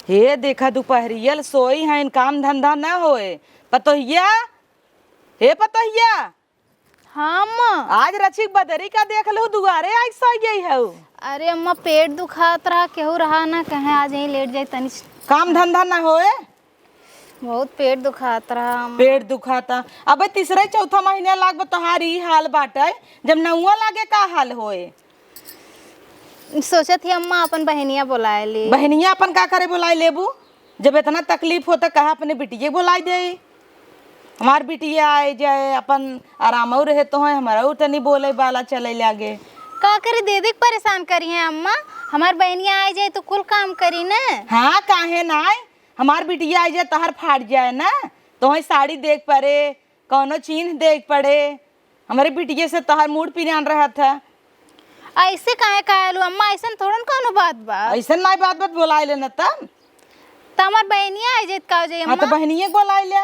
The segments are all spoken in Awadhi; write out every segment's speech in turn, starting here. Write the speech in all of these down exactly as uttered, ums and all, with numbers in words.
हे देखा, दुपहरियल सोई हैं, काम धंधा न होए। पतोहिया, हे पतोहिया। हाँ, अम्मा। आज रचिक बदरी का देख लू, दुआरे आइ सोई गई हऊ। अरे अम्मा, पेट दुखात रहा, केहू रहा ना, कहे आज यहीं लेट जाई तनी। काम धंधा न होए? बहुत पेट दुखात रहा अम्मा। पेट दुखाता। अबे तीसरा चौथा महीना लागबे, तोहार ई हाल बाटे, जब नौवा लागे का हाल होए? सोचत ही अम्मा अपन बहनिया बोलाए ली। बहनिया अपन का करे बोलाए लेबू? जब इतना तकलीफ होता, कहा अपने बिटिये बोलाए दे। हमार बिटिया आए जाए, अपन आरामऊ रहे तो है, हमारा तनी बोले बाला चले लागे। का करी दीदी के परेशान करी है अम्मा, हमार बहनिया आए जाए तो कुल काम करी ना। हाँ, काहे ना आए? हमार बिटिया आए जाए, तहर फाट जाए ना, तो है साड़ी देख पड़े, कौनो चीन्ह देख पड़े, हमरे बिटिये से तोहार मूड पिरान रहत है। ऐसे काहे कहलू अम्मा, ऐसन थोड़न कौनो बात बा। ऐसन नाई बात, बात बोलाए लेना तब। त हमार बहनिया आई जाइत का हो जाई हाँ, तो अम्मा? बहनिये के बोलाए ले।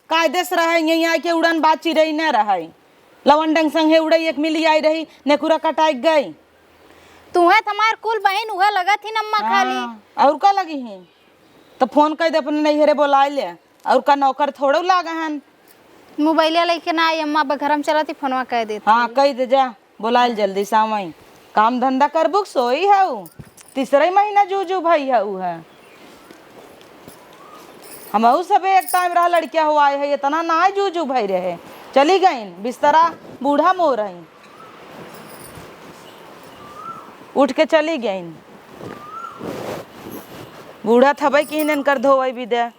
कायदे से रहे, यहीं आके उड़न बाज चिरई न रहे। लवंडन संगे उड़ई एक मिली आई रही, नेकुरा कटाई गई। तुहे त हमार कुल बहिन उहे लगत ही न अम्मा खाली। हाँ, और का लगी ही? तो फोन कर दे अपने नैहरे बोलाए ले। और का नौकर थोड़ो लागे हन। मोबाइलिया लेके ना आई अम्मा, अब घर में चलत ही फोनवा कह देती। हाँ, कह दे जा, बोलाइल जल्दी सामई। काम धंधा करबू कि सोई हऊ? तीसरे महीना जू जू भई हऊ है। हमहू सबे एक टाइम रहा लड़किया हुआ है, इतना ना जू जू भई रहे। चली गईन, बिस्तरा बूढ़ा मोर है। उठ के चली गईन। बूढ़ा थबई किहिन इनकर धोवई बिदे।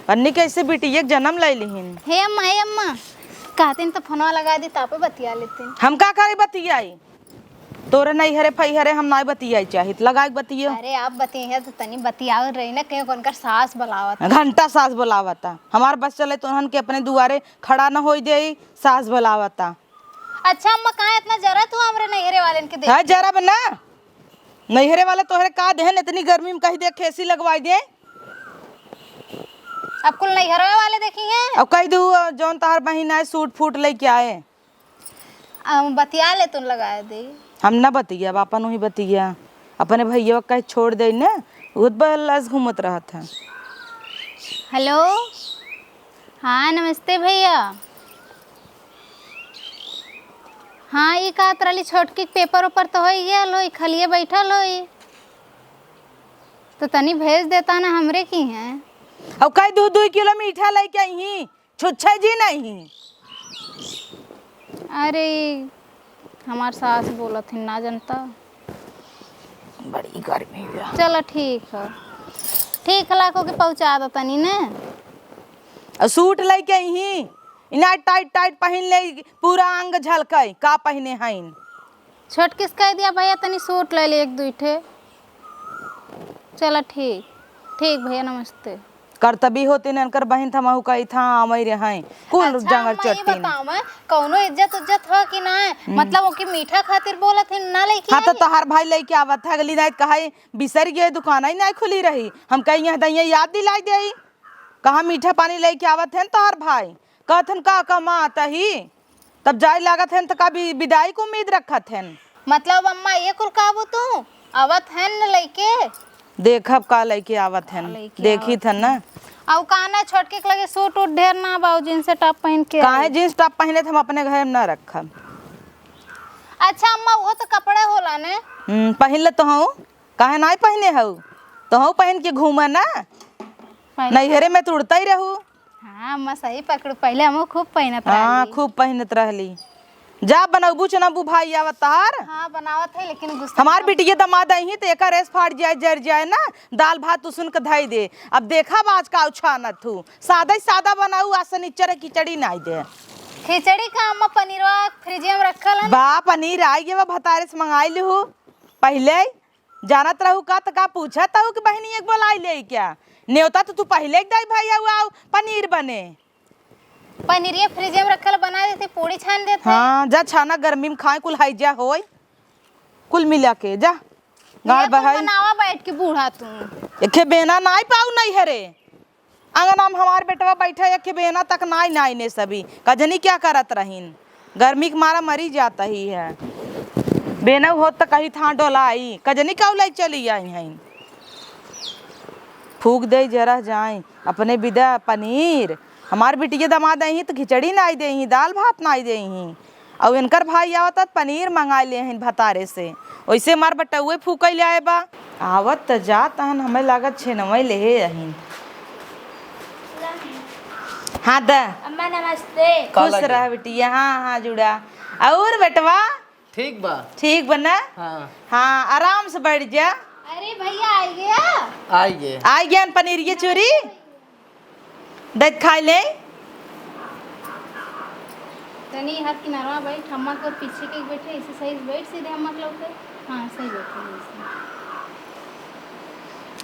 पन्नी कैसे बिटिया के जन्म ले लिहिन। हे अम्मा, हे अम्मा, कहतीन तो फोनवा लगा दी, तापे बतिया लेतीन। हम का करे बतियाई? तोरे नैहरे फैहरे हम नाई बतियाई चाहित, लगाई के बतियो। अरे आप बतिये तो तनी बतियावत रही ना, कहीं उनकर सास बुलावत। घंटा सास बुलावता। हमार बस चले तो उन्हन के अपने दुआरे खड़ा न होई देई, सास बुलावता। अच्छा अम्मा, काहे इतना जरत हुआ हमरे नैहरे वालन के देख है के? जरब ना। नैहरे वाले तोहरे का देहन इतनी गर्मी में, कही दे खेसी लगवाई दे। अब कुल नैहरे वाले देखी हैं। अब कह दू, जौन तहार बहिन आए सूट फूट लेके आए। अब बतिया ले, तुम लगा दे। हम ना बतिया, अब अपन वही बतिया। अपने भैया कहे छोड़ दे ने, उत बल्लस घूमत रहत है। हेलो, हाँ नमस्ते भैया। हाँ, ई कहत रहली छोटकी के पेपर ओपर तो होई गयल होई, खलिए बैठल होई, तो तनी भेज देता ना हमरे किहें। अब कई दू दू किलो मीठा लेके आई, छुच्छे जी नहीं। अरे, हमार सास बोलत हिन, ना जनता। बड़ी गर्मी बा। चलो ठीक है, ठीक है, लाखो के पहुँचा दो तनी ने। और सूट लेके आई, इना टाइट टाइट पहिन ले, पूरा अंग झलके, का पहिने हईन। छोटकी से कह दिया, "भैया तनी सूट ले ले एक दुई ठे।" चला ठीक, ठीक भैया नमस्ते। करतबी होती न इनकर बहिन, त हमहू कही था, "आवई रे हैं।" कुल अच्छा, जांगर अम्मा, ये चट्टीन। बताओ, मैं कौनो इज्जत उज्जत हो कि ना? हम्म। मतलब, ओके मीठा खातिर बोलत है, ना लेके हाँ, तो आई? तोहार भाई लेके आवत है, अगली नाई कहे, "बिसर गए, दुकान ही ना खुली रही।" हम कही, "यहाँ दइया याद दिलाई देई।" कहाँ मीठा पानी लेके आवत है तोहार भाई? कहत हन, "का कमात ही?" तब जाए लागत हन, त का बि-, बिदाई के उम्मीद रखत हन? मतलब अम्मा, ये कुल कहबू तू? आवत हन न लइके? देखब का लइके आवत हन, का लइके देखी आवत थन ना। हन। अउ का ना, छोटकी के लगे सूट उट ढेर ना बा, उ जींस टॉप पहिन के काहे आई। जींस टॉप पहिने त हम अपने घर में ना रखब। अच्छा अम्मा, वो तो कपड़ा होला ने। हम्म, पहिन ले तो हूँ, काहे नाई पहिने हऊ? तो हूँ पहिन के घूमे ना, पहिन नैहरे में तुड़ता ही रहू। हाँ, अम्मा, सही पकड़ू, पहिले हमहू खूब पहिनत हाँ, रहली। खूब पहिनत रहली। जा, बनौबू चनौबू भाई आवत तहार। हाँ, बनावत है, लेकिन गुस्सा हमार में बिटिया दमाद आई ही, तो एकर रेस फाट जाए, जर जाए ना, दाल भात उसुन के धई दे। अब देखब आज का उछानत हूँ, सादा ही सादा बनाऊ, आज सनिचर खिचड़ी नाई दे। खिचड़ी का अम्मा, पनीरवा फ्रिज में रखल है ना? बा, पनीर आई गया, भतारे से मंगाई लिहू। पहिले जानत रहू का, त का पूछत हऊ कि बहिनी एक बोलाई ले क्या? नेवता तो तू पहिले के दाई भाई हऊ, आऊ पनीर बने। पनीरिया फ्रिज में रखल, बना देती, पूड़ी छान देते। हाँ, जा छाना, गर्मी में खाए कुल हैजा होई, कुल मिला के जा। गाड़ ये कुल बहाई। बनावा बैठ के बूढ़ा तू। एके बेना नाई पाऊ नैहरे। अंगना में हमार बेटवा बैठा, एके बेना तक नाई, नाई ने सभी। कजनी क्या करत रहीन? गर्मी के मारा मरी जात ही है। बेना होत त कही था डोलाई, कजनी काऊ लाई चली आई हैं। फूक देई जरा जाई। अपने बिदा पनीर, हमार बिटिया दमाद अइहीं त खिचड़ी नाई देइहीं, दाल भात नाई देइहीं। अउ इनकर भाई आवत त पनीर मंगाइ लेहिन भतारे से। ओइसे हमार बटउए फूकइ ले आए बा। आवत त जात हन, हमें लागत छेनवइ लेहे अहिन। हाँ द। अम्मा नमस्ते। का खुश लागे? रह बिटिया। हाँ, हाँ जुड़ा। अउर बेटवा? ठीक बा। ठीक बा ना? हाँ। हाँ, आराम से बैठ जा। अरे भइया, आइ गया? आइ गए। आइ गया पनीरिया चूरी? दैत खाइ ले। तनी हर किनारवा बैठ, अम्मा के पीछे के बैठे, ऐसे सही से बैठ, सीधे अम्मा के लौके। हाँ, सही बैठे, ऐसे।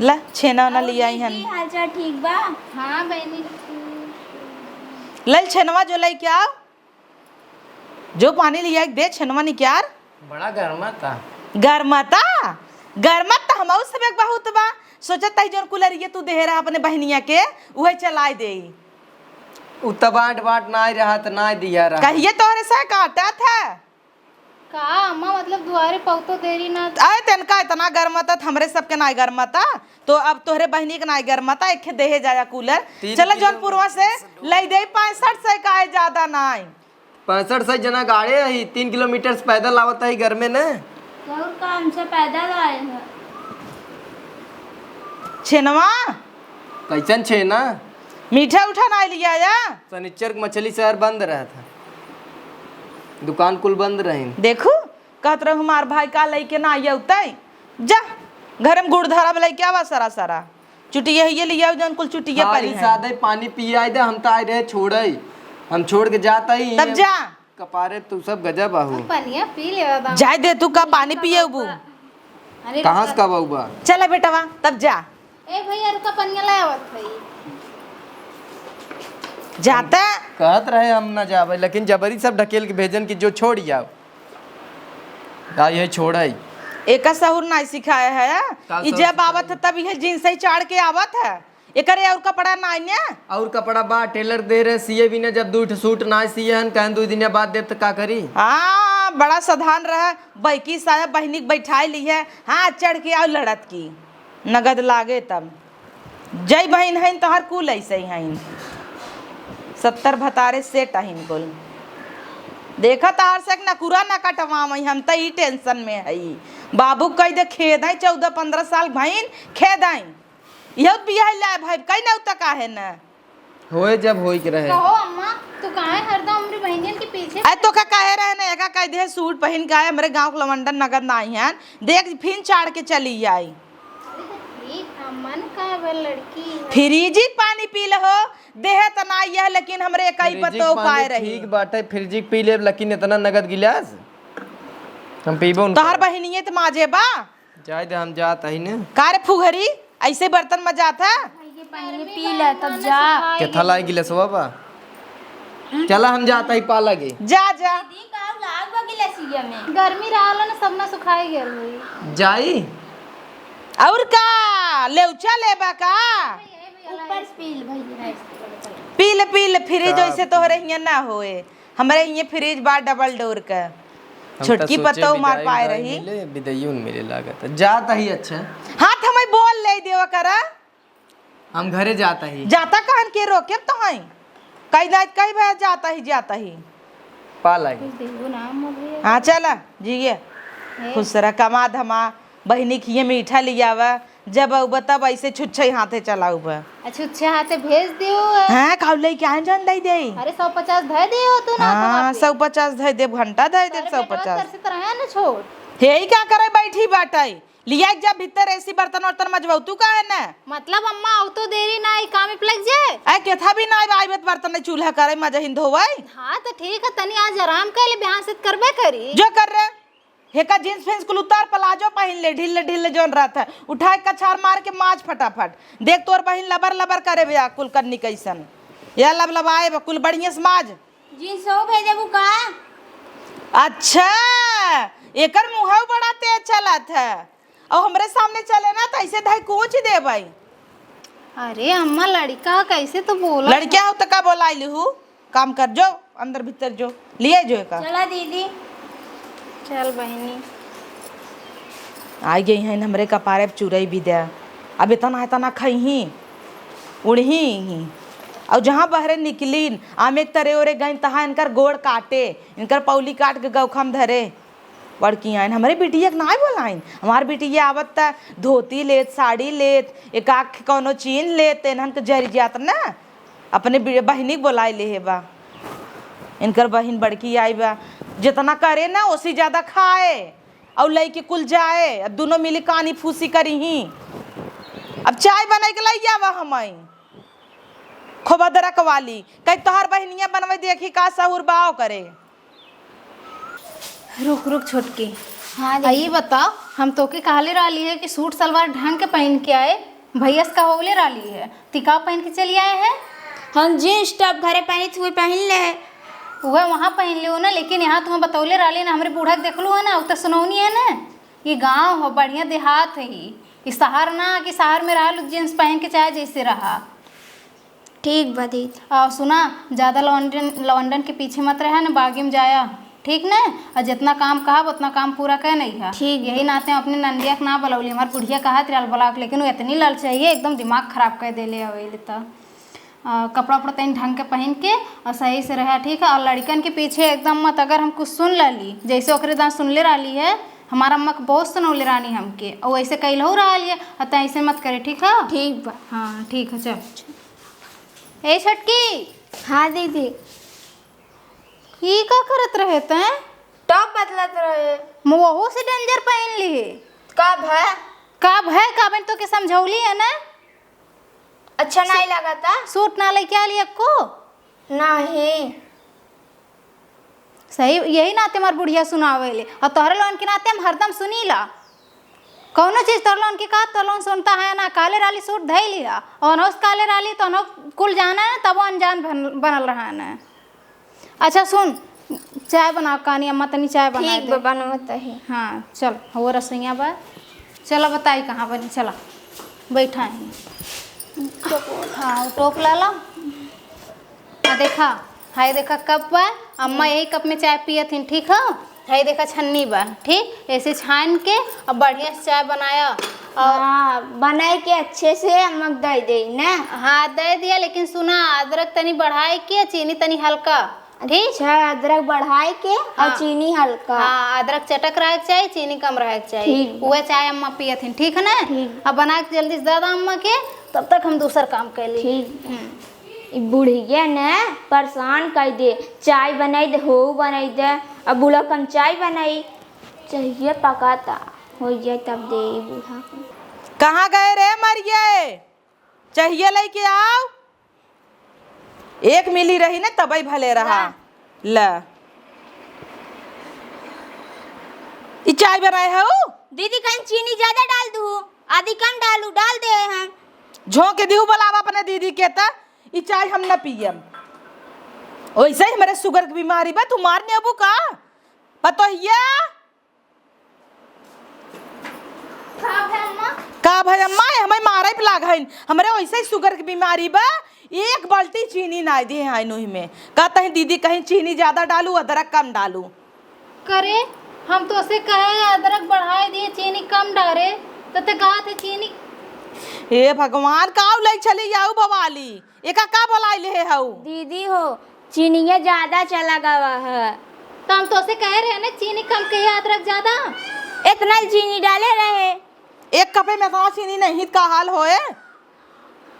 ला, छेना ना लियाई हन। की हाल चाल ठीक बा? हाँ बहिनी। लल छेनवा जो लइके आव। जो पानी लिया के दे, छेनवा निक्यार। बड़ा गरमाता। गरमाता? गरमात त हमहू सब एक बहुत बा। सोचत हई जौन कूलरिये तू देहे रहा अपने बहिनिया के, उहे चलाइ देई। उ त बाँट बाँट नाई रहत, नाई दिया रहा। कहिए तोहरे से काटत है। का अम्मा, मतलब दुआरे पहुँचो देरी ना? अरे तेनका इतना गरमाता त हमरे सबके नाई गरमाता, तो अब तोहरे बहिनी के नाई गरमाता, एक देहे जाया कूलर। तीन चला किलो जौनपुरवा से लइ देई, पैंसठ सौ का है, ज्यादा नाई। पैंसठ सौ जना गाड़े ही, तीन किलोमीटर से पैदल आवत ही घर में न। और काम से पैदल आए हैं। छेनवा? कैसन छेना? मीठा उठा ना लिया या? शनिचर के मछली शहर बंद रहत है, दुकान कुल बंद रहिन। देखू, कहत रहू हमार भाई का लइके ना अउतै। जा, घर में गुड़ धरा लइके आवा सरा सरा। चुटिया है ये लिया, जौन कुल चुटिया हाँ, परी ई है। सादे पानी पियाई दे, हम त आए रहे छोड़ई। हम छोड़ के जात ही तब ये जा। कपारे तू सब गजब आहू। पनिया पी लेवा बा। जाए दे तू का पानी पिए उबू। अरे कहाँ से रुका। का बउबा? चला बेटवा, तब जा। ए भइया रुका, पनिया ले आवत हई। जाता। कहत रहे हम ना जाबे, लेकिन जबरी सब ढकेल के भेजन कि जो छोड़ आओ। का ये छोड़ई? एका सहूर नाई सिखाया है। का ई सहूर जब आवत सिखाई? है तब ये जींस ही चाड़ के आवत है। एकरे और कपड़ा नाई ने? और कपड़ा बा, टेलर दे रहे सिए भी ने, जब दू ठो सूट नाई सिए हन, कहन दू दिन बाद देब त का करी? हाँ, बड़ा सावधान रह, बइकी साया बहिनी के बैठाई ली है। हाँ, चढ़ के आओ लड़त की, नगद लागे तब। जय बहिन हइन तोहर कुल ऐसे ही हइन, सत्तर भतारे सेट हइन कुल। देखा तोहर से एक नकुरा न कटवावई, हम त ई टेंशन में हई। बाबू कह दे खेद है, चौदह पन्द्रह साल भइन खेद है। इहो बियाह लाए भाई, कई ना उतना काहे न? होए जब होई के रहे। कहो अम्मा, तू काहे हरदम हमरी बहिनियन के पीछे? अरे तो का काहे रहे न, एका कह दे सूट पहिन के आए, हमरे गाँव के लवंडन नगद ना आई हैं, देख फिन चाड़ के चली आई। अरे तो ठीक, अम्मा न का बा, लड़की है। फ्रिजी पानी पी लहो, देहे त ना यह, लेकिन हमरे कई फ्रिजी पतो पानी पाए रही। ठीक बाटे, फ्रिजी पी लेब, लेकिन इतना नगद गिलास हम पीबो न तोहर करब। बहिनिये त माजे बा। जाए दे, हम जात हई ने। का रे फुहरी, ऐसे बर्तन मजात है? ये पानी पी ले, तब जा। केथा लाई गिलसवा बा? चला, हम जात हई पा लगे। जा, जा। दीदी, का लाग बा गिलसिया में? गर्मी रहल न, सब ना सुखाई गेल होई। जाई? और का, लेउचा लेबा का? ऊपर से पी ले भैया। पी ले, पी ले, फ्रिज का जैसे पी? तोहरे हियां ना होए। हमरे हियां फ्रिज बा डबल डोर के। हम त छोटकी सोचे पतोह मार बिदाई पाए उदाई रही। मिले, बिदाइयो न मिले लागत। जात ही अच्छा। हाथ हमें बोल ले देवा करा। हम घरे जात ही। जाता कहन के रोके तो हई। कई ना कई भैया जाता ही, जाता ही। पा लागी। कुछ देबो ना हम भैया। हाँ चला, जिए। हे। खुश रह, कमा धमा। बहिनी खिए मीठा लियावा, जब अउबा तब ऐसे छुच्छे हाथे चलाउबा। आ, छुच्छे हाथे भेज दियो। हाँ, खाऊ लइके आए जान दई दे। अरे, सौ पचास धै दियो तू ना हाँ, तो सौ पचास धै देब, घंटा धै देब, अरे, सौ पचास। पेटवा तरसत रहे ना छोट। हे, ई का करे बैठी बाटै? लिया के जा भीतर, ऐसी बर्तन वर्तन मजबऊ तू काहे ना? मतलब अम्मा, अब तो देरी ना, ई काम पे लग जाए। ऐ केथा भी ना आइबे, बर्तन चूल्हा करे, मजहिन धोवै। हाँ, तो ठीक है, तनी आज आराम कर ले, बिहान से करबे करी। जो कर रे। हेका जींस फींस कुल उतार, प्लाजो पहिन ले, ढीले ढीले जौन रहत है, उठाए कछार मार के माज फटाफट। देख तोर बहिन लबर लबर करे बे, कुल कन्नी कैसन, या लबलबाए बा, कुल बढ़िया से माज। जींस हो भेजबू का? अच्छा, एकर मुँहौ बड़ा तेज चलत है, और हमरे सामने चले ना तो ऐसे धई कूच देबै। अरे अम्मा, लड़का कैसे तो बोला लड़का हो तो का बोलाई लिहू? काम कर, जो अंदर भीतर जो, लिया जो एका। चला दीदी। चल बहिनी। आइ गई हैं हमरे कपारे पे चुरई भी दे। अब इतना, इतना खइहीं, उड़हीं ही। अउर जहाँ बहरे निकलीन, आमे के तरे ओरे गइन, तहाँ इनकर गोड़ काटे, इनकर पौली काट के गौखा में धरे। बड़की आइन, हमरे बिटिया के नाई बोलाइन। हमार बिटिया आवत त धोती लेत, साड़ी लेत, एक आख कौनो चीन लेत, इन्हन के जरि जात न। अपने बि-, बहिनी के बोलाइ लेहे बा। इनकर बहिन बड़की आई बा, जितना करे न, ओसी ज्यादा खाए। अउर लइके कुल जाए, अब दुनो मिली कानी फूसी करिहीं। अब चाय बनाइ के लइ आवा हमई, खूब अदरक वाली। कहीं तोहार बहिनिया बनवइ देखी का सहूर बा ओकरे। रुक, रुक छोटकी। हाँ आ, दीदी। ई बताओ, हम तोके कहले रहली है कि सूट सलवार ढंग के पहिन के आए, भैया से कहवले रहली है, ती का पहिन के चली आए है? हम जींस टॉप घरे पहिनित हुए पहिन ले है। उहे वहाँ पहिन लेउ ना, लेकिन यहाँ तुहाँ बतौले रहली ना, हमरे बूढ़ा के देखलू है ना, उ त सुनौनी है ना। ई गाँव हो, बढ़िया देहात है ई। ई शहर ना कि शहर में रहल जींस पहिन के चाहे जैसे रहा। ठीक बा दीदी। और सुना, ज्यादा लवंडन, लवंडन के पीछे मत रहा ना, बागी में जाया, ठीक ना? और जितना काम कहब उतना काम पूरा कर नहीं है। ठीक। यही नाते हम अपने नंदिया के ना बुलौली, हमार बुढ़िया कहत रहल बुला के, लेकिन वो इतनी ललचाई है, एकदम दिमाग खराब कर देले अवेले त। आ, कपड़ा उपड़ा तनी ढंग के पहिन के और सही से रहा, ठीक है? और लड़िकन के पीछे एकदम मत, अगर हम कुछ सुन लेली, जैसे ओकरे दाँय सुनले रहली है, हमार अम्मा के बहुत सुनौले रहनी हमके, और वैसे कैलहू रहली है, और तैं ऐसे मत करे, ठीक है? ठीक बा। हाँ, ठीक है, चल। ए छोटकी। हाँ दीदी। ई का करत रहे तैं? टॉप बदलत रहे। म-, वहू से डेंजर पहिन ली। का भय? का भय? का बन तो के समझौली है ना? अच्छा नाई लागता? सूट ना लइके आली एक्को? नाही। सही, यही नाते हमार बुढ़िया सुनावेले। और तोहरे लोगन के नाते हम हरदम सुनीला। कौनो चीज तोहरे लोगन के का, तोहरे लोगन सुनता है ना, काले राली सूट धई लिया। और अनहोस काले राली तो अनहो कुल जाना है, तबो अनजान बन-, बनल रहा है। अच्छा सुन, चाय बनाओ कानी अम्मा, तनी चाय बना ठीक दे। बा, बनवत ही। हाँ, चल, वो रसोइया बा। चला बताई कहाँ बनी, चला। बैठा ही। हाँ, टोप ला ला। आ देखा, हाय देखा कप बा, अम्मा यही कप में चाय पियत हिन, ठीक हो? हाय देखा छन्नी बा, ठीक? ऐसे छान के अब बढ़िया से चाय बनाया। और हाँ, बनाई के अच्छे से अम्मा के दे दे ना। हाँ, दे दिया, लेकिन सुना, अदरक तनी बढ़ाई के, चीनी तनी हल्का। ठीक? अच्छा, अदरक बढ़ाई के और हाँ। चीनी हल्का। हाँ, अदरक चटक रहे के चाही, चीनी कम रहे के चाही। ठीक बा। उहे चाय अम्मा पियत हिन, ठीक है ना? ठीक। अब बना के जल्दी से दे दा अम्मा के, तब तक हम दूसर काम कर ली। ठीक। हम्म। ई बुढ़िया ने परेशान कर दे, चाय बनाई दे, हो बनाई दे, अब बूढ़ा कम चाय बनाई, चाहिए पकाता, हो जाए तब दे ई बूढ़ा को। कहाँ गए रे मरिए? चाहिए लेके आओ। एक मिली रही ने तबई भले रहा। ला। ल। ई चाय बनाए हऊ? दीदी, कहीं चीनी ज्यादा डाल दू, आधी कम डालू, डाल दे हम। झोंक दिहू, बोलावा अपने दीदी के त। ई चाय हम न पियम। ओइसे ही हमरे सुगर के बीमारी बा, तू मार नेबू का? पतोहिया? का भय अम्मा? का भय अम्मा, ये हमें मारे पे लाग हइन। हमरे वैसे ही सुगर के बीमारी बा, एक बाल्टी चीनी नाई दे हैं ओही में। कहता है दीदी कहीं चीनी ज्यादा डालू, अदरक कम डालू। करे, हम तो से कहे अदरक बढ़ाए दिए, चीनी कम डारे, तो ते कहा थे चीनी। हे भगवान, का ले चली जाऊ बवाली, एका का बोलाई ले हऊ? दीदी हो, चीनिया ज्यादा चला गवा है। तो हम तोसे कहे रहे ना, चीनी कम कहिए, अदरक ज्यादा। इतना ही चीनी डाले रहे। एक कपे में इतना चीनी नहीं, का हाल होए?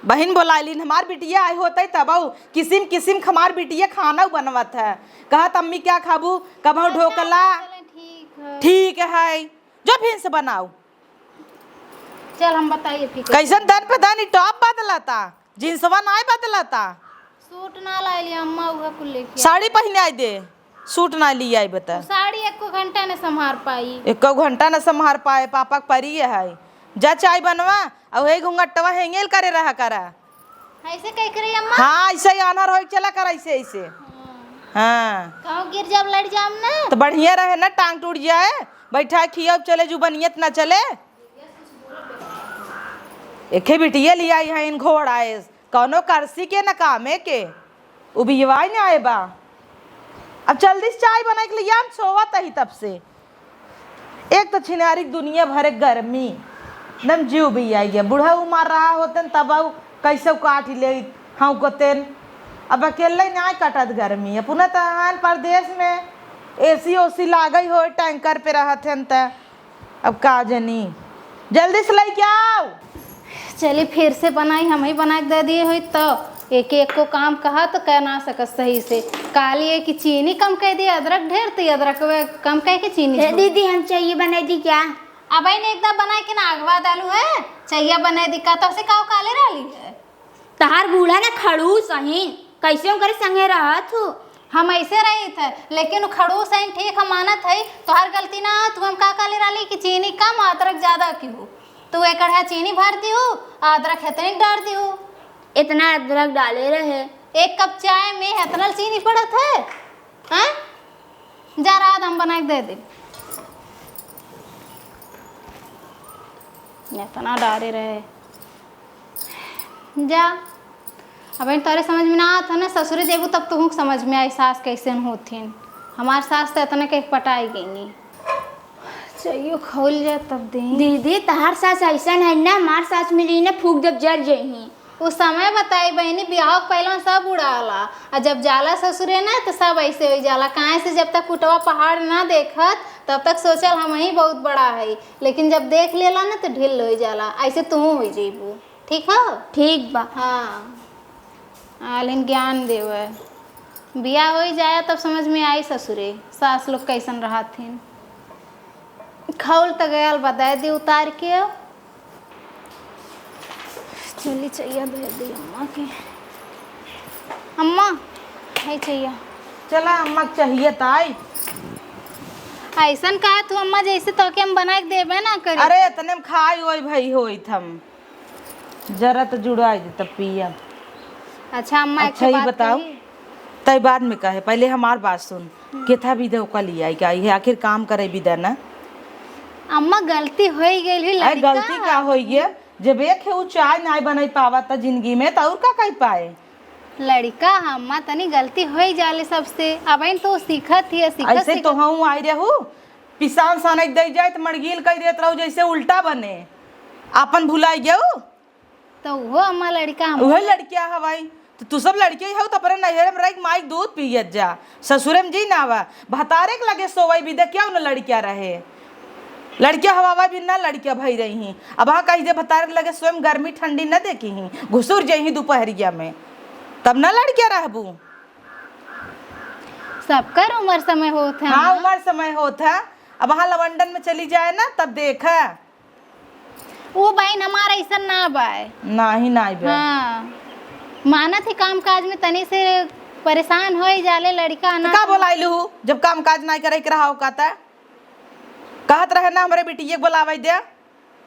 बहिन बोलाइलिन, हमार बिटिया आई होतई तब किसिम किसिम क हमार बिटिया खाना बनवत है। कहत, "अम्मी क्या खाबू?" कबहू अच्छा, ढोकला। चलें, ठीक है। ठीक है, जो फिर से बनाऊ। चल, हम बताइए फिर। कैसन दन पे दन ई टॉप बदलता, जींसवा नाय बदलता। सूट ना लाइली अम्मा, उहे कुल लेके। साड़ी पहिने आई दे, सूट ना ली आई बता। उ साड़ी एको घंटा न संभार पाई। एको घंटा न संभार पाए, पापा के परी है। जा चाय बनवा, अउ हे घुंघटवा हेंगेल करे रहा करा। ऐसे कह करे अम्मा? हाँ, ऐसे ही आन्हर होइक चला कर, ऐसे, ऐसे। हाँ। हाँ। कहूँ गिर जाब, लड़ जाब ना। तो बढ़िया रहे ना, टांग टूट जाए। बैठा खिया चले, जुबनियत ना चले। एके बिटिया लिया यहाँ इन घोड़ा है, कौनो करसी के न कामे के, उबियवाई न आए बा। अब जल्दी से चाय बनाए के लिए हम सोवत ही तब से। एक तो छिनारी के दुनिया भर के गर्मी, एकदम जीव भी आई गया। बूढ़ा उ मार रहा होतेन तब आउ कैसे काट ले हौंकतेन। अब अकेले नाय कटत गर्मी। अपना तहन परदेश में एसी ओसी लागई हो, टैंकर पे रहत हन त अब का जनी। जल्दी से लेके आओ। चली फिर से बनाई, हम ही बना के दे दिए होई तो एक एक को काम कहा तो कह ना सकत सही से। काली है कि चीनी कम कह दिया, अदरक ढेर, तो अदरक वे कम कह के चीनी हे छोड़। दीदी, हम चाहिए बनाई दी क्या? अब ने एकदम बनाई के ना आगवा डालू है, चाहिए बनाई दी का, तो से काव काले रहली है। तहार बूढ़ा ना खड़ूस अहिन, कैसे ओकरे संगे रहत हु? हम ऐसे रही थे, लेकिन उ खड़ूस अहिन, ठीक हम मानत है, तोहार गलती ना, तू हम का कहले रहली कि चीनी कम, अदरक ज्यादा की हो, तू एक कढ़ा चीनी भर दिहू, अदरक हेतने डार दिहू। इतना अदरक डाले रहे। एक कप चाय में हेतना चीनी पड़त है, हैं? जा रात हम बना के दे दे। इतना डारे रहे। जा, अब इन तोरे समझ में ना आवत है ना, ससुरे जेबू तब तुहूँ के समझ में आई सास कैसन होथिन। हमार सास तो इतने के पटाई गईनी। चाहिए खोल जाए तब दे। दीदी, तहार सास ऐसन है ना, हमार सास मिली ना, फूक जब जर जही। उ समय बताई बहिनी, बियाह के पहले सब उड़ाला, आ जब जाला ससुरे ना तो सब ऐसे हो जाला। काहे से जब तक कुटवा पहाड़ ना देखत तब तक सोचल हम ही बहुत बड़ा है, लेकिन जब देख लेला ना तो ढील हो जाला। ऐसे तू हो जेबू, ठीक हो? ठीक बा। हाँ, आलिन ज्ञान देवे। बियाह हो जाए तब समझ में आई ससुरे सास लोग कैसन रहथिन। खौल त गयल बा, दे दी उतार के। चली चैया दे दी अम्मा के। अम्मा, है चैया। चला अम्मा के चाहिए त आई। ऐसन कहा तू अम्मा, जैसे तो के हम बना के देबे ना करी। अरे इतने में खाई होई भाई होई थम। जरा तो जुड़ाई दे तब पिया। अच्छा अम्मा, एक अच्छा, ठे ये बात बताओ, कही? तय बाद में कहे, पहले हमार बात सुन। हम्म। केथा बिदा ओका लियाई के आई है, आखिर काम करे बिदा ना। अम्मा, गलती होई गइल ही, अरे, लड़का। गलती का होई गया? जब एक है उ चाय नाय बनाई पावा त जिंदगी में, त और का कही पाए? लड़का ह अम्मा, तनी गलती होई जाले सबसे। अब इन तो सीखत ही है, सीखत, ऐसे सीखत। तो हम आई रहू, पिसान सानक दे जाए त मड़गील कह देत रहू, जैसे उल्टा बने। आपन भुलाई गयो। तो वो अम्मा लड़का हम उहे लड़किया हवाई। तो तू सब लड़के ही हो, तो अपने नैहरे में रह के माई के दूध पियत जा, ससुरे में जी ना आवा। भतारे के लगे सोवई भी दे, क्या उन लड़किया रहे? लड़किया हवावा भी ना लड़किया भई रही ही। अब हाँ कही दे, भतारे के लगे सोए में गर्मी ठंडी न देखी ही, घुसुर जाई ही दोपहरिया में, तब ना लड़किया रहबू। सबकर उम्र समय होत है हाँ, अम्मा। उम्र समय होत है। अब हाँ लवंडन में चली जाए ना, तब देखा। वो बहिन हमारा ऐसन ना बाय। नाही, नाही बे। हाँ, मानत ही काम काज में तनी से परेशान होई जाले लड़का तो ना। का बोलाइलू हु? जब काम काज नाही करे के रहा ओका त कहत रहे ना हमरे बिटिये के बोलावे दे।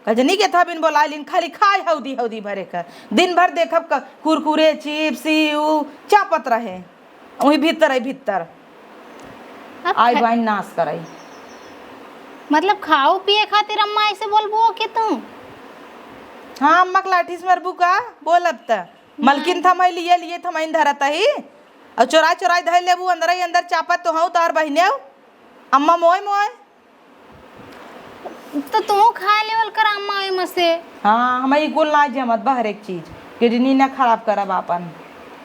कजनी के था बिन बोलाइलिन, खाली खाए हौदी हौदी भरे का। दिन भर देखब क-, कुरकुरे, चिप्स, ई ऊ चापत रहे। वही भीतर है भीतर। अब आई खा- बाइन नाश कराई। मतलब खाओ पिए खातिर अम्मा ऐसे बोलबो के तू? हाँ अम्मा के लाठी से मरबू का? बोल अब त। मलकिन नहीं। थमाई लिए लिए थमाइन धरत ही। और चोराई चोराई धर लेबू अंदर ही अंदर चापत तो हूँ तोहर बहिने। अम्मा मोय मोय। तो तू खा लेवल कर अम्मा ओई में से। हाँ, हम ई कुल ना जमत बा हर एक चीज। किडनी ना खराब करब आपन।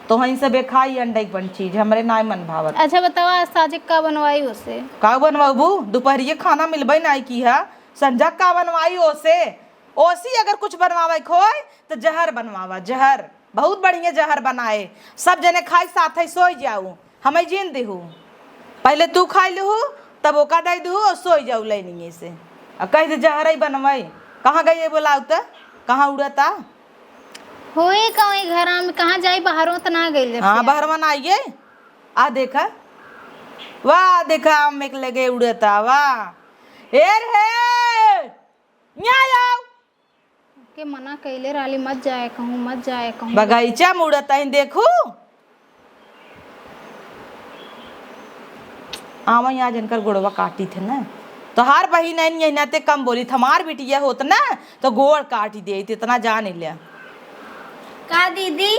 तो हईं सबे खाई अंडे के बन चीज, हमरे नाय मन भावत। अच्छा बतावा, आज साँझे का बनवाई ओसे? का बनवाबू? दोपहरिये खाना मिलबे नाय की है। संझा का बनवाई ओसे? ओसी अगर कुछ बनवावे के होय, तो जहर बनवावा, जहर। बहुत बढ़िया जहर बनाए, सब जने खाई साथे सोई जाऊ, हमें जीन दिहू। पहले तू खाई लिहू, तब ओका दे दिहू और सोई जाऊ लाइनिंगे से। आ कह दे जहर ही बनवाई। कहाँ गई है बोलाऊ त? कहाँ उड़ता? होई का वही घरा में, कहाँ जाई, बाहरों त ना गइल जब हाँ, से। बाहरवा ना आइए। आ देखा, वाह देखा, आम में के लगे उड़ता, वाह। ए रे, न्याय आओ। के मना कइले रहली, "मत जाए कहूँ, मत जाए कहूँ।" बगीचा में उड़त हईं, देखू। आवा यहाँ जिनकर गोड़वा काटी थे ना, तोहार बहिन है, यही नाते कम बोली थे, हमार बिटिया होत ना, तो गोड़ काटी देत, इतना जान ले। का दीदी?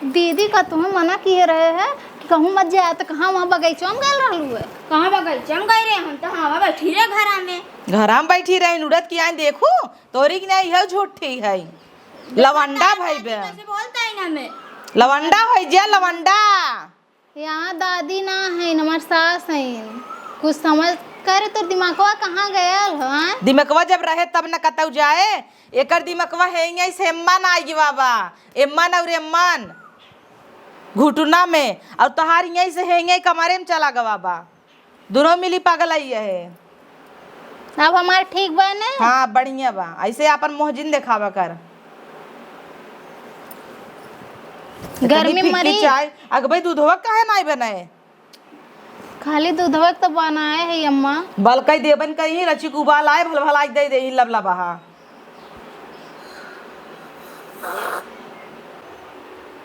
दीदी का तुम्हें मना किए रहे हैं, कहूँ मत जाए तो कहाँ, वहाँ बगीचा में गए रहलू है? कहाँ बगीचा में गए रहे? हम तो हवा बैठी रहे घरा में। घरा में बैठी रही, उड़त की आई देखू, तोरी की नहीं है, झूठी है। लवंडा भाई बे। कैसे बोलता है ना मैं? लवंडा होई जा, लवंडा। यहाँ दादी ना है, हमार सास है। कुछ समझ करे तो दिमागवा कहाँ गयल हो, हाँ? दिमागवा जब रहे तब न कतऊ जाए। एकर दिमागवा है यहीं से एम्मन आई गवा बा। एम्मन और एम्मन घुटना में, और तोहार यहीं से है यहीं कमरे में चला गवा बा। दोनों मिली पागल आई है। अब हमार ठीक बा ने? हाँ, बढ़िया बा। ऐसे आपन मोह जिन देखावा कर। गर्मी इतनी फीकी मरी। चाय, अगबे दूधवा काहे नाई बनाए? खाली दूधवा के तो बनाए है अम्मा। बलकई देबन कहीं, रचिक उबाल आए, भल भलाई दे दे, लबला बहा।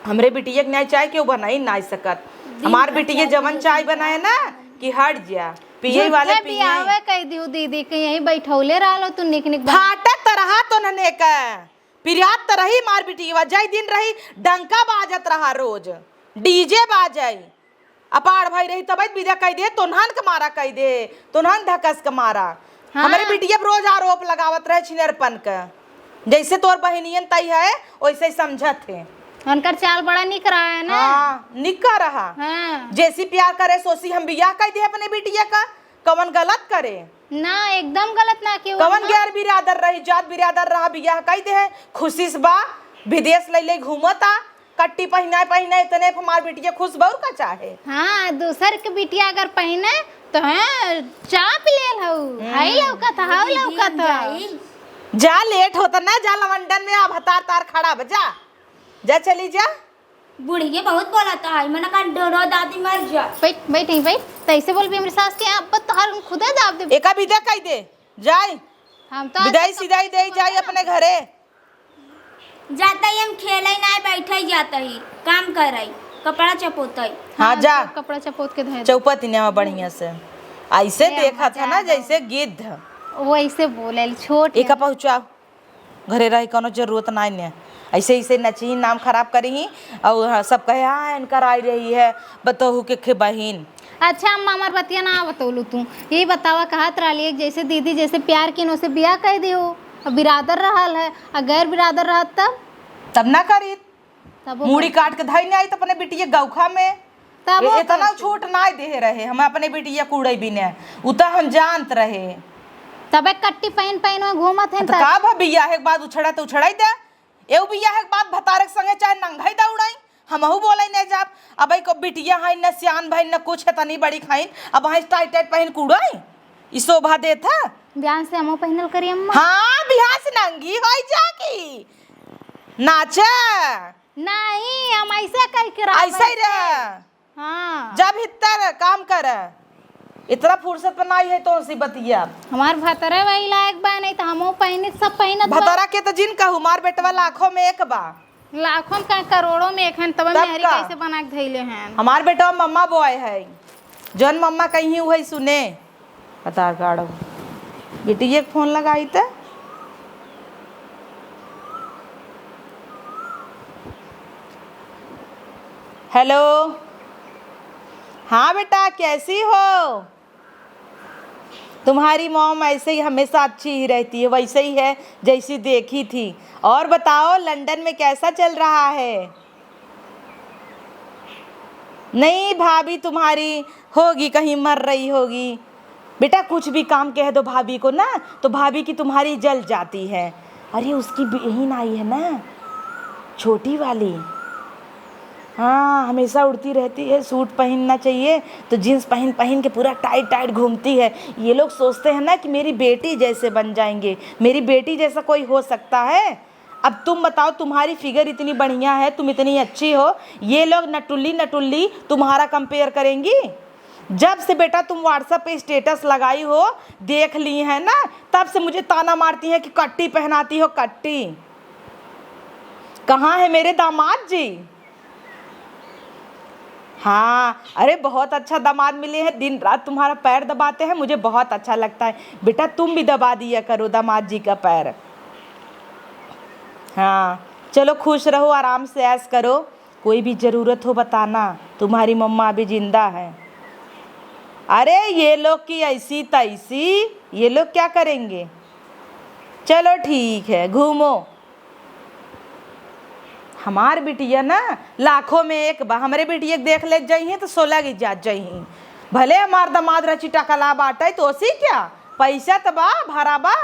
हमरे बिटिया के न्याय चाय केहू बनाई नाई सकत। हमार बिटिया जवन चाय बनाए ना कि हट जा, पिए वाले झूठे पिए। बियाहवे कह दियो दीदी के, यहीं बैठौले रहलो तू निक निक बन- फाटत रहा तो नने का, पिरियात त रही मार बिटिया, जय दिन रही डंका बाजत रहा रोज, डीजे बाजाई। अपार भाई रही तब विदा कई दे, तोन्हन के मारा कई दे, तोन्हन धकस के मारा। हाँ। हमरे बिटिया पर रोज आरोप लगावत रहे छिनरपन के, जैसे तोर बहिनियन तई है वैसे ही समझत है। उनकर चाल बड़ा निक रहा है ना? हाँ, निक रहा। हाँ। जैसी प्यार करे सोसी हम बियाह कई दे अपने बिटिया का, कवन गलत करे? ना, एकदम गलत ना कियो कवन अम्मा। गैर बिरादर रही, जात बिरादर रहा, बियाह कई दे है, खुशी से बा, विदेश ले ले घूमता, कट्टी पहिनाए, पहिनाए, इतने पे हमार बिटिया खुश बा, और का चाहे? हाँ, दूसर के बिटिया अगर पहिने, तो हाँ, चाप लेल हऊ, हम्म। हाई लौकत, हाउ दीदी, लौकत। हम जाई। जा, लेट होता ना, जा लवंडन में, अब हतार तार खड़ा बा, जा, जा, चली जा। बुढ़िया बहुत बोलत है, मना कर डरो दादी मर जा। बैठ, बैठ, यहीं बैठ, तैसे बोल भी हमरे सास के, अब तोहार हम खुदे दाब दे। एका विदा कई दे, जाई। हम तो विदाई आज सिदाई दे, जाई अपने घरे। जाता ही हम खेले ना, बैठे जाता ही, काम करे, कपड़ा चपोते। हाँ, हाँ, जा। तो कपड़ा चपोत के धर दे। चौपत ही नेवा बढ़िया से। ऐसे ए, देखा था ना, जैसे गिद्ध। वैसे बोले, छोट एक है। पहुँचाओ, घरे रहे कोनो जरूरत नाई ने। ऐसे, ऐसे नची, नाम खराब करी ही। और हाँ, सब कहे, "हाँ, इनकर आई रही है, बतहू के खे बहिन।" अच्छा अम्मा, हमार बतिया ना बतौलू तू। यही बतावा, कहत रहली है, जैसे दीदी जैसे प्यार किन, वैसे बियाह कह दियो। अब बिरादर रहल है, आ गैर बिरादर रहत तब? तब ना करीत। तब वो मूड़ी कर- काट के धई नहीं आई तो अपने बिटिया गौखा में। तब ए-, वो इतना कर- छूट ना देहे रहे, हम अपने बिटिया कूड़े भी ने, उ तो हम जानत रहे। तब एक कट्टी पहन पहन में घूमत हैं तो तब। का भा बियाह के बाद उछड़ा तो उछड़ाई दे, एउ बियाह के बाद भतारे के संगे चाहे नंगाई दौड़ाई, हमहू बोले नहीं जाब। अब को बिटिया है न सियान भई न कुछ है, तनी बड़ी खाइन, अब है टाइट टाइट पहन कूड़ाई, ई शोभा देत है। बिहान से हमहू पहनल करी अम्मा। हाँ, बिहान से नंगी होई जाकी नाचे। नहीं, हम ऐसे कह के रह ऐसे ही रह। हाँ। जा भीतर काम कर, इतना फुर्सत पर नहीं है तो सी बतिया। हमार भतरे वही लायक बा, नहीं तो हमहू पहनी, सब पहनत बा। भतरा के तो जिन कहू, मार बेटवा लाखों में एक बा। लाखों में का, करोड़ों में एक हन, तब तब मेहरी का? कैसे बना के धैले हैं? हमार बेटवा मम्मा बॉय है, जौन मम्मा कहीं उहे सुने। आधार कार्ड। बिटिया के फोन लगाई त। हेलो। हाँ बेटा, कैसी हो? तुम्हारी मॉम ऐसे ही हमेशा अच्छी ही रहती है, वैसे ही है जैसी देखी थी। और बताओ, लंदन में कैसा चल रहा है? नहीं, भाभी तुम्हारी होगी, कहीं मर रही होगी। बेटा, कुछ भी काम कह दो भाभी को ना, तो भाभी की तुम्हारी जल जाती है। अरे, उसकी बहन आई है ना, छोटी वाली, हाँ, हमेशा उड़ती रहती है, सूट पहनना चाहिए तो जींस पहन पहन के पूरा टाइट टाइट घूमती है। ये लोग सोचते हैं ना कि मेरी बेटी जैसे बन जाएंगे, मेरी बेटी जैसा कोई हो सकता है? अब तुम बताओ, तुम्हारी फिगर इतनी बढ़िया है, तुम इतनी अच्छी हो, ये लोग नटुल्ली नटुल्ली तुम्हारा कंपेयर करेंगी? जब से बेटा तुम WhatsApp पे स्टेटस लगाई हो, देख ली है ना, तब से मुझे ताना मारती है कि कट्टी पहनाती हो, कट्टी। कहाँ है मेरे दामाद जी? हाँ, अरे बहुत अच्छा दामाद मिले हैं, दिन रात तुम्हारा पैर दबाते हैं, मुझे बहुत अच्छा लगता है। बेटा तुम भी दबा दिया करो दामाद जी का पैर। हाँ, चलो खुश रहो, आराम से ऐश करो। कोई भी जरूरत हो बताना, तुम्हारी मम्मा अभी जिंदा है। अरे ये लोग की ऐसी तैसी, ये लोग क्या करेंगे? चलो ठीक है, घूमो। हमार बिटिया ना लाखों में एक बा, हमरे बिटिया के देख ले जइहीं तो सोलह की जात जइहीं। भले हमार दमाद रची टकला बाटे तो ओसी क्या, पैसा त बा, भरा बा।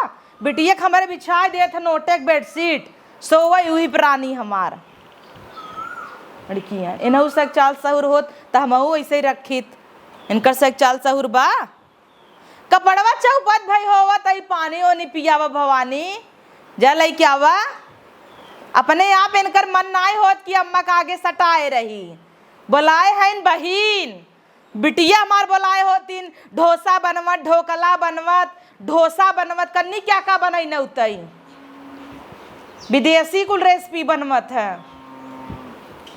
बिटिया के हमरे बिछाए देत है नोटे के बेडशीट, सोवई उही प्राणी हमार। लड़कियाँ एनहू से चाल सहूर होत त हमहू ऐसे ही रखित। इनकर से चाल सहूर बा। कपड़वा चौपट भई होवत, ई पानी ओनी पियावा भवानी, जा लइके आवा। अपने आप इनकर मन नाई होत कि अम्मा का आगे सटाए रही। बोलाए हइन बहिन, बिटिया हमार बोलाए होतिन, डोसा बनवत, ढोकला बनवत, डोसा बनवत, कन्नी क्या का बनई न उतई। विदेशी कुल रेसिपी बनवत है।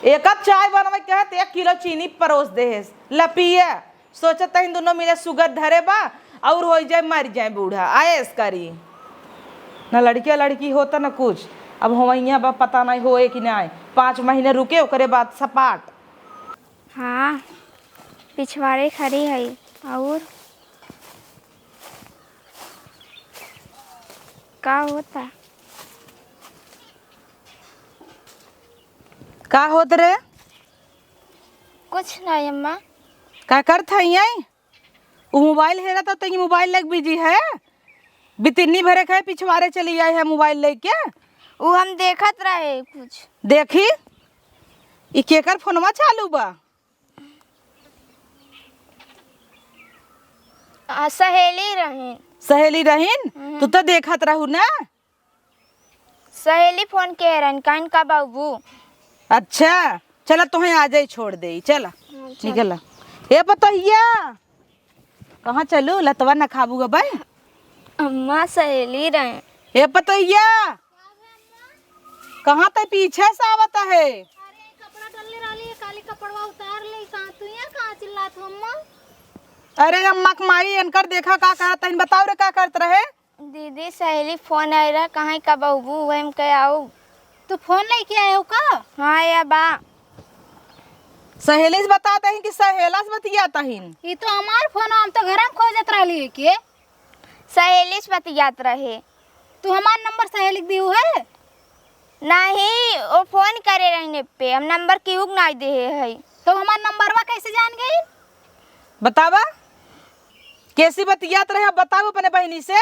एक कप चाय बनवे के कहत एक किलो चीनी परोस देहेस। लपिया सोचत हइन दुनो मिले सुगर धरे बा और होइ जाए मर जाए बूढ़ा, आयस करी। न लड़किया लड़की होता न कुछ। अब होवइया बा, पता नहीं होए कि नहीं। पाँच महीने रुके, ओकरे बाद सपाट। हाँ, पिछवाड़े खड़ी है। और का होता? का होत रे? कुछ नहीं अम्मा। का करत है यहीं? उ मोबाइल हेरा तो तई मोबाइल लेके बिजी है। बितिन्नी भरे खाए पिछवारे चली आए है मोबाइल लेके। उ हम देखत रहे कुछ। देखी, ई केकर फोनवा चालू बा? आ, सहेली रहिन। सहेली रहिन? हम्म। तू तो देखत रहू ना। सहेली फोन के रहन, कहन का बाबू। अच्छा, चला तोहे आ जाई, छोड़ देई, चला। हाँ, चल। निकला। ए पतोहिया, कहाँ चलू? लतवा न खाबू ग भाई। अम्मा सहेली रहे। ए पतोहिया, कहाँ तै पीछे से आवत है? अरे, कपड़ा डालले रहली है, काली कपड़वा उतार ले, कहाँ तू यहाँ कहाँ चिल्लात हो, अम्मा? अरे, अम्मा के माई, इनकर देखा का करत हइन, बताओ रे, का करत रहे? दीदी, सहेली फोन आए रहा, कहाँ का बहबू, वही में कहे आऊ। तू फोन लेके आए हो का? हाँ, या बा। सहेली से बतात हइन कि सहेला से बतियात हइन? ई तो हमार फोन, हम तो घर में खोजत रहली है के। सहेली से बतियात रहे। तू हमार नंबर सहेली के दिहू है? नहीं, वो फोन करे रहने पे, हम नंबर केहू के नाई देहे है। तो हमार नंबरवा कैसे जान गई? बतावा, कैसी बतियात रहे, अब बताओ अपने बहिनी से।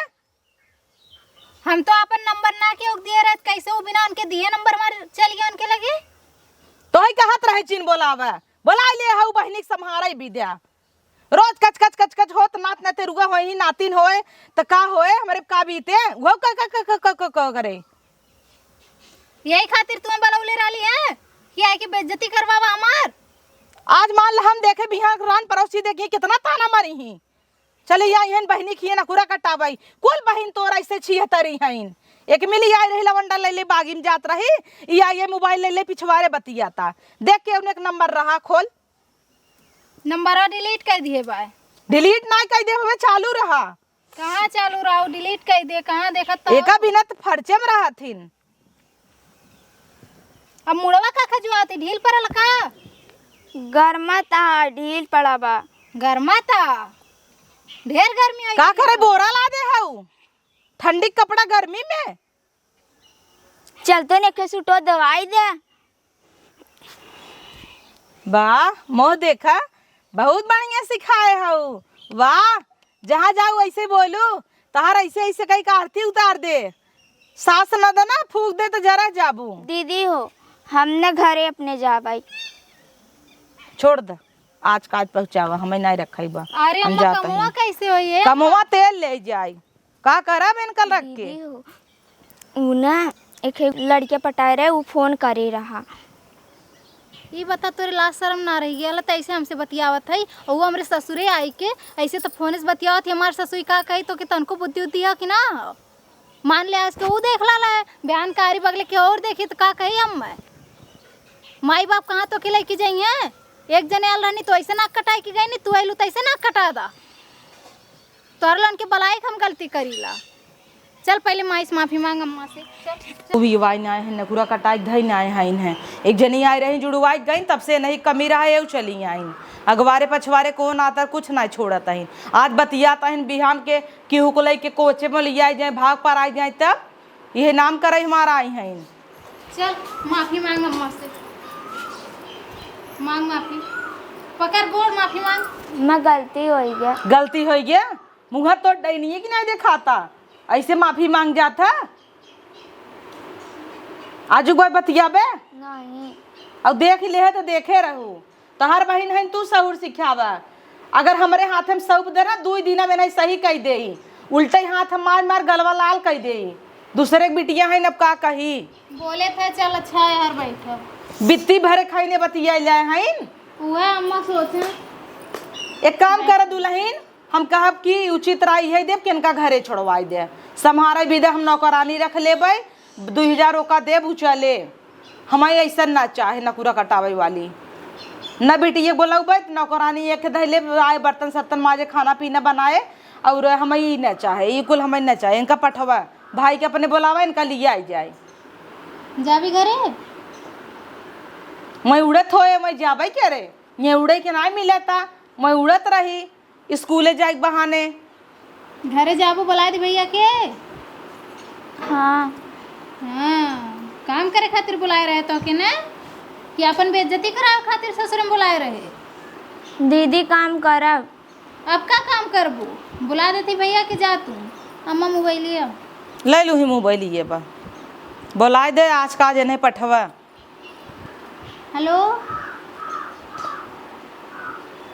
हम तो अपन नंबर ना केहू के दिए रहे, कैसे वो बिना उनके दिए नंबर हमार चल गया उनके लगे? तो ही कहत रहे चिन बोलावा, बोला ले हऊ बहिनी के सम्हारे विद्या। रोज कच कच कच कच होत, नात नाते रुआ होए ही, नातिन होए, त का होए, हमरे का बीते, वो का, का, का, का, का, का, का करे। यही खातिर तुम्हें बुलौले रहली है कि आके बेइज्जती करवावा हमार। आज मान ला हम देखे बिहान रान पड़ोसी देखी कितना ताना मारी ही। चली आई हन बहिनी खिए नकुरा कटावई। कुल बहिन तोर ऐसे छिहतरी हइन। एक मिली आई रही लवंडा ले ले बागी में जात रही, ई आई है मोबाइल ले ले पिछवारे बतियाता। देख के उन्हें एक नंबर रहा खोल। नंबरवा डिलीट कर दिए बा। डिलीट ना कर दे, हमें चालू रहा। कहाँ चालू रहा? डिलीट कर दे, कहाँ देखत तो? एका बिना त फरचे में रहथिन। अब मुड़वा का खजुआती, ढील पड़ल का? गरमाता, ढील पड़ा बा। गरमाता? ढेर गर्मी होई का गई। करे, बोरा ला दे हऊ, ठंडी कपड़ा गर्मी में। चल तो नेखे सुटो दवाई दे। वाह, मोह देखा, बहुत बढ़िया सिखाए हऊ। वाह, जहाँ जाऊ ऐसे बोलू, तहार ऐसे ऐसे कही का आरती उतार दे। सास न देना, फूक दे तो जरा जाबू। दीदी हो, हम न घरे अपने जाबाई। छोड़ दे, आज काज पहुँचावा, हमें नहीं रखाई बा। अरे हम अम्मा, जात कमवा हई। कैसे होई है? कमवा तेल ले जाई। का करब इनकल रख के? दीदी हो, उ ना एक लड़के पटाए रहे, उ फोन करे रहा। ई बता, तोरे लाज शरम ना रही गया, त ऐसे हमसे बतियावत है, और वो हमरे ससुरे आई के ऐसे तो फोन से बतियावत है। हमारे ससुर का कही तो कि तनको बुद्धि उद्धि है कि ना? मान ले आज के उ देख ला ले, बयान कारी बगले के और देखी तो का कही हम? माई बाप कहाँ तो के लेके जाइए? एक जने आल रहनी तो ऐसे नाक कटाई के गई, नहीं तू आइलू तो ऐसे नाक कटा दा। तोहर लोगन के बलाई के हम गलती करीला। चल पहले माई से माफी मांग अम्मा से। चल, चल। उ भी आए ना है, नकुरा कटाई धई ना है, है। एक जनी आए रही जुड़वाई गई, तब से नहीं कमी रहा है, चली आई। अगवारे पछवारे कौन आता, कुछ ना छोड़त है। आज बतियात है बिहान के केहू को लेके कोचे में लिया जाए, भाग पर आ जाए, तब यह नाम करे हमारा आई हैं। चल, माफी मांग अम्मा से, मांग माफी, पकड़ गोड़, माफी मांग। माँ, गलती होइ गया। गलती होइ गया? मुँह तोर डैनिये कि नहीं देखाता, ऐसे माफी मांग जात है। आजू कोई बतियाबे? नहीं। अब देख ले है तो देखे रहू। तोहार बहिन हइन, तू सहूर सिखावा। अगर हमरे हाथ में सौंप दे ना, दुई दिना में नहीं सही कह देई। उल्टे हाथ हम मार मार गलवा लाल कह देई। दूसरे के बिटिया हइन, अब का कही? बोले थे, चल अच्छा है यार, बैठा। बित्ती भरे खाइने बतिया जाए हइन। उहे अम्मा सोचे। एक काम कर दुलहिन, हम कहब कि उचित राय है देब कि इनका घरे छोड़वाई दे। सम्हारे बिदे हम नौकरानी रख लेबै, दुई हजार ओका देब, उ चले। हमारे ऐसा ना चाहे नकुरा कटावे वाली। न बिटिये बोलौबै त नौकरानी एक धैले आए, बर्तन सर्तन माजे, खाना पीना बनाए, और हमें ई ना चाहे, ई कुल हमें ना चाहे। इनका पठवा, भाई के अपने बोलावा, इनका लिए आई जाए। जाबी घरे? मैं उड़त होए, मैं जाबै के रे? ये उड़े के ना मिलता, मैं उड़त रही। स्कूले जाए के बहाने। घरे जाबू, बुलाए दे भैया के। हाँ। हाँ, काम करे खातिर बुलाए रहे तो के ना, कि अपन बेइज्जती करावे खातिर ससुर में बुलाए रहे? दीदी, काम करब। अब का काम करबू? बुला देती भैया के, जा तू। अम्मा मोबाइल लिया। ले लूही मोबाइल, ये बा। बुलाए दे, आज का आज इन्हें पठवा। हेलो,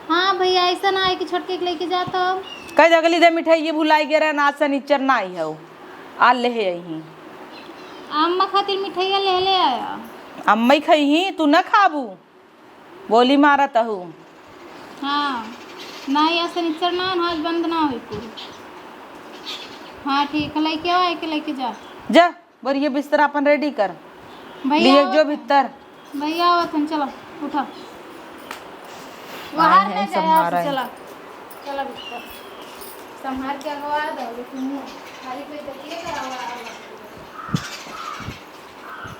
हाँ भैया, ऐसा ना है कि छोटके के लेके जा तो। कह दे, अगली दे मिठाई ये भुलाई गए रहे, आज सनिचर ना आई है, आ ले है यही। अम्मा खातिर मिठाइया ले ले आया। अम्मा ही खाई ही, तू ना खाबू, बोली मारा तहू। हाँ, ना, आज सनिचर ना, आज बंद ना होई कुल। हाँ ठीक है, लेके आओ, आके लेके जा। जा। बोरिया बिस्तर अपन रेडी कर। भैया लिए आवत जो हैं। भीतर। भैया आवत हैं, चलो, उठा। बाहर आए हैं, ना जाए, सम्हारा है। चला, चला भीतर। सम्हार के अगवा दो, लेकिन खाली कोई देखिए करावा।